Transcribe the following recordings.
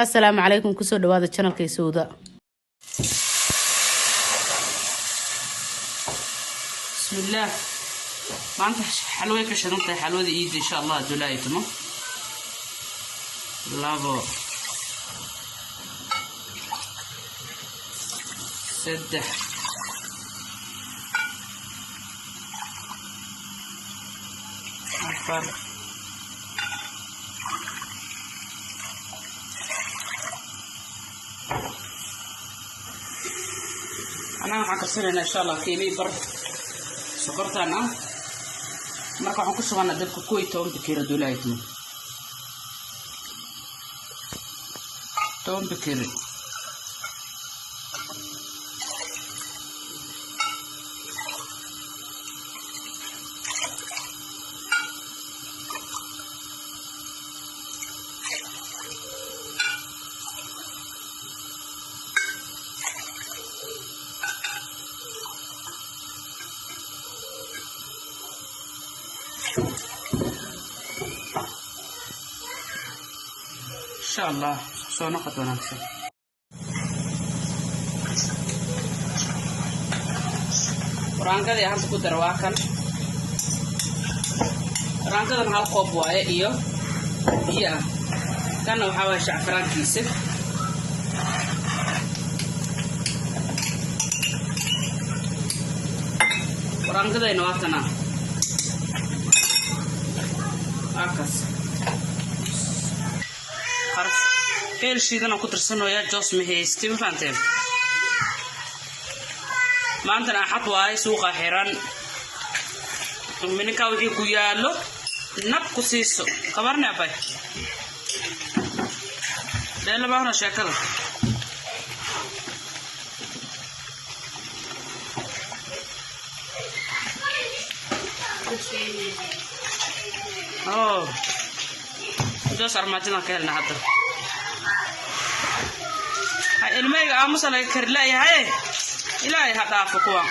Assalaamu calaykum, kusoo dhawaada channelka Sowda. Bismillaah. Maanta xalway ka shidan tahay, xalwada iidda, insha Allah. Hadduu Ilaahay idmo, labo, saddex, afar, annaga waxaan karsanaynaa, insha Allah, kiilii bar sokortaan ah. Marka waxaan ku shubanaa dabka 11 bakeeri, hadduu Ilaahay idmo, 10 bakeeri. Insha Allah, soo noqod wanaagsan. Waraangadii hadda ku dara waa kan. Waraangadan hal koob waaye iyo biyo ah. Kanna waxaa waaye shacfaraankiisa. Waraangadayna waa tanaa, waa kaas. Heel shiidan ku tirsanayaa, joos ma haysti, ma fahanteen? Maantana Axad waaye, suuqa xiran. Mininkaa wixii ku yaallo nab ku siiso kabarne abay dheelamaahna sheekada. Oh, joos armaajadan ka helna hadda. Ilmahayga aamusa laga kari laayahay, Ilaahay ha dhaafo kuwan.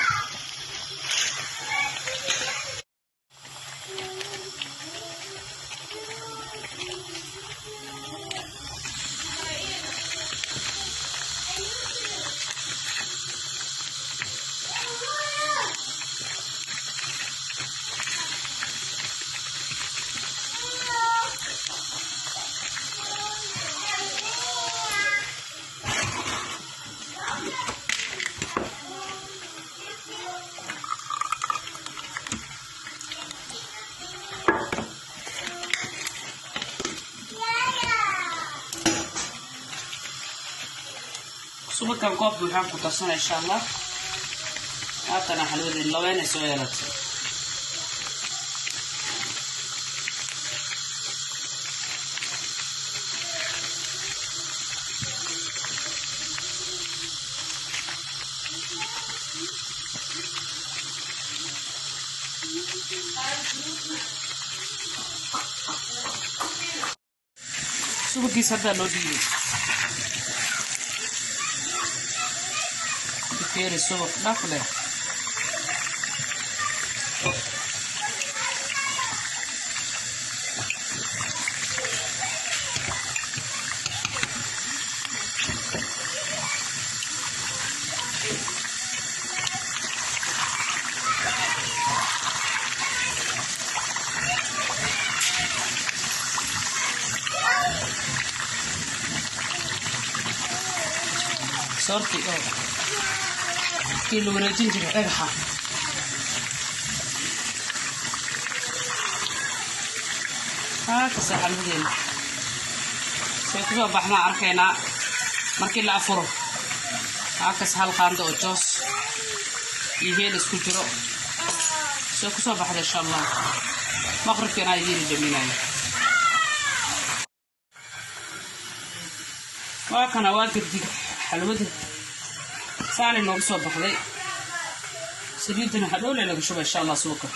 Subakan koob buuxaan ku darsana, insha Allah. Haatana xalwadii labeynay soo yeelatay. Subagiis haddaa loo dhiibay bakeeri subag dhaf leh. Soorti oo kii la wareejin jiray dhagaxa. Haakasa xalwadeena say kusoo baxnaa arkaynaa markii la afuro. Haakas hal qaando oo joos iyo heel isku jiro say kusoo baxda, insha Allah. Maqribka inaa idiin dhaminayo. Waa kana, waa girdig xalwada, saanay noogu soo baxday. Saliidana hadhowle laga shuba, insha Allah. Suuqa.